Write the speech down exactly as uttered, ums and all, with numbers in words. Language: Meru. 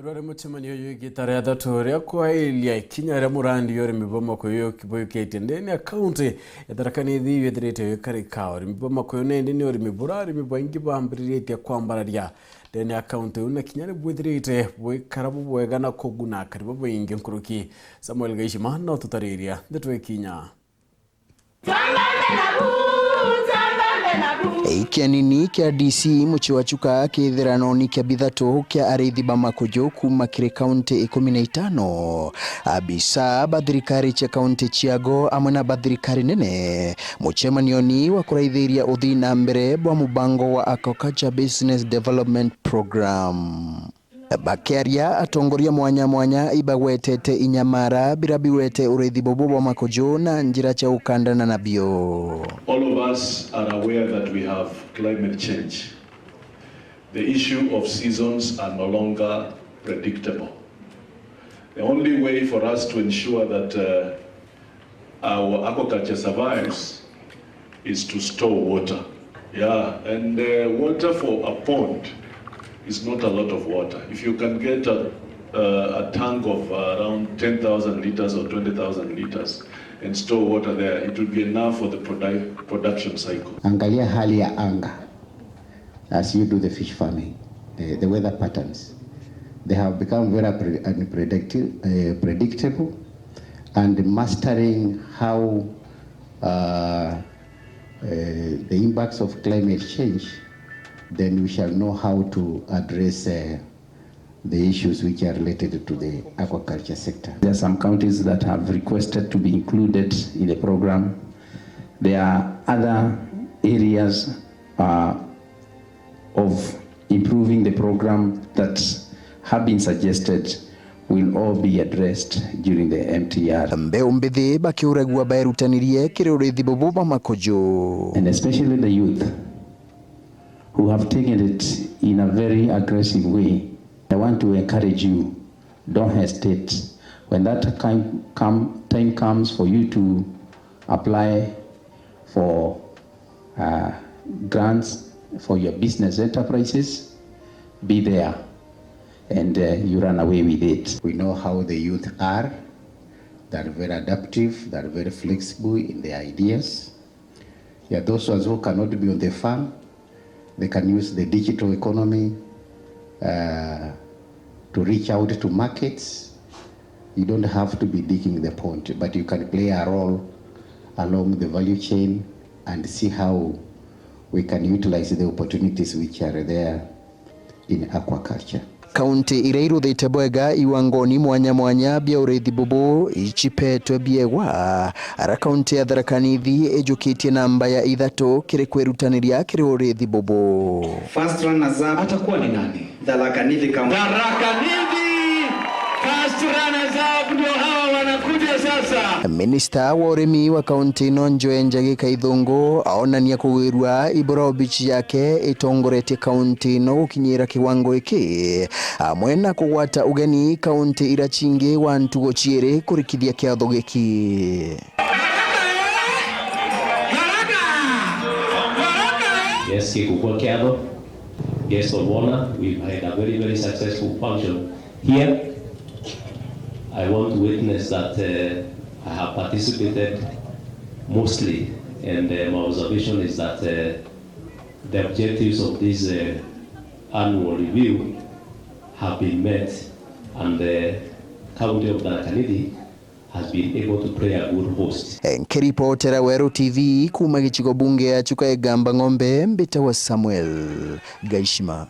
Rwari mucemanio uyu igita ria thatu ria kwairia ikinya ria murandi ya urimi bwa makuyu buyukitie ndene ya kaunti ya Tharaka Nithi yithirite yukarika. Urimi bwa makuyu nindi ni urimi bura arimi baingi bambiriritie kwambararia ndene ya kaunti iu, na kinya ni bwithirite bwikara bubwega na kuguna akari babaingi nkuruki. Samuel Gaishima no tutariria ndeto ikinya. Ikianini kia D C mucii wa Chuka kithirano ni kia bithatu kia ariithi ba makuju kuuma kiri kaunti ikumi na itano, abisa ba thirikari cia kaunti ciago amwe na ba thirikari nene mucemanioni wa kuraithiria uthii na mbere bwa mubango wa Aquaculture Business Development Program. Bakiaria, atongoria mwanya mwanya ibagwetete inyamara bira biwete uriithi bubu bwa makuju na njira cia gukandana nabio. All of us are aware that we have climate change. The issue of seasons are no longer predictable. The only way for us to ensure that, uh, our aquaculture survives is to store water. Yeah, and, uh, water for a pond is not a lot of water. If you can get a, uh, a tank of around ten thousand liters or twenty thousand liters and store water there, it will be enough for the produ-, production cycle. Angalia hali ya anga. As you do the fish farming, the, the weather patterns, they have become very pre-, unpredicti-, uh, predictable, and mastering how, uh, uh, the impacts of climate change, then we shall know how to address, uh, the issues which are related to the aquaculture sector. There are some counties that have requested to be included in the program. There are other areas, uh, of improving the program that have been suggested will all be addressed during the M T R. Mbeu mbithi bakiuragua baerutanirie kiri uriithi bubu bwa makuju. And especially the youth who have taken it in a very aggressive way. I want to encourage you, don't hesitate. When that time, come, time comes for you to apply for, uh, grants for your business enterprises, be there and, uh, you run away with it. We know how the youth are. They're very adaptive, they're very flexible in their ideas. Yeah, those ones who cannot be on the farm, they can use the digital economy, uh, to reach out to markets. You don't have to be digging the pond, but you can play a role along the value chain and see how we can utilize the opportunities which are there in aquaculture. Kaunti iria iruthite bwega iwangoni mwanya mwanya bia uriithi bubu icipetwe biegwa, ara kaunti ya Tharaka Nithi ijukitie namba ya ithatu kiri kwirutaniria kiri uriithi bubu. First runners up atakuwa ni nani? Tharaka Nithi County. Tharaka Nithi! First runners up ndio hawa wanakuja sasa. Minista wa urimi wa kaunti ino Njue Njagi Kaithungu aonania kugwirua ibura obici yake itongoretie kaunti ino gukinyira kiwango giki, amwe na kugwata ugeni kaunti ira cingi wa ntugo ciiri kurikithia kiatho giki. Yes, gikukua kiatho. Guest of honor, we've had a very, very successful function here. I want to witness that, uh, I have participated mostly, and, uh, my observation is that, uh, the objectives of this, uh, annual review have been met, and the county of Tharaka Nithi has been able to play a good host. Nkiripotera Weru T V kuuma gicigo bunge ya Chuka Igamba Ng'ombe, mbitawa Samuel Gaishima.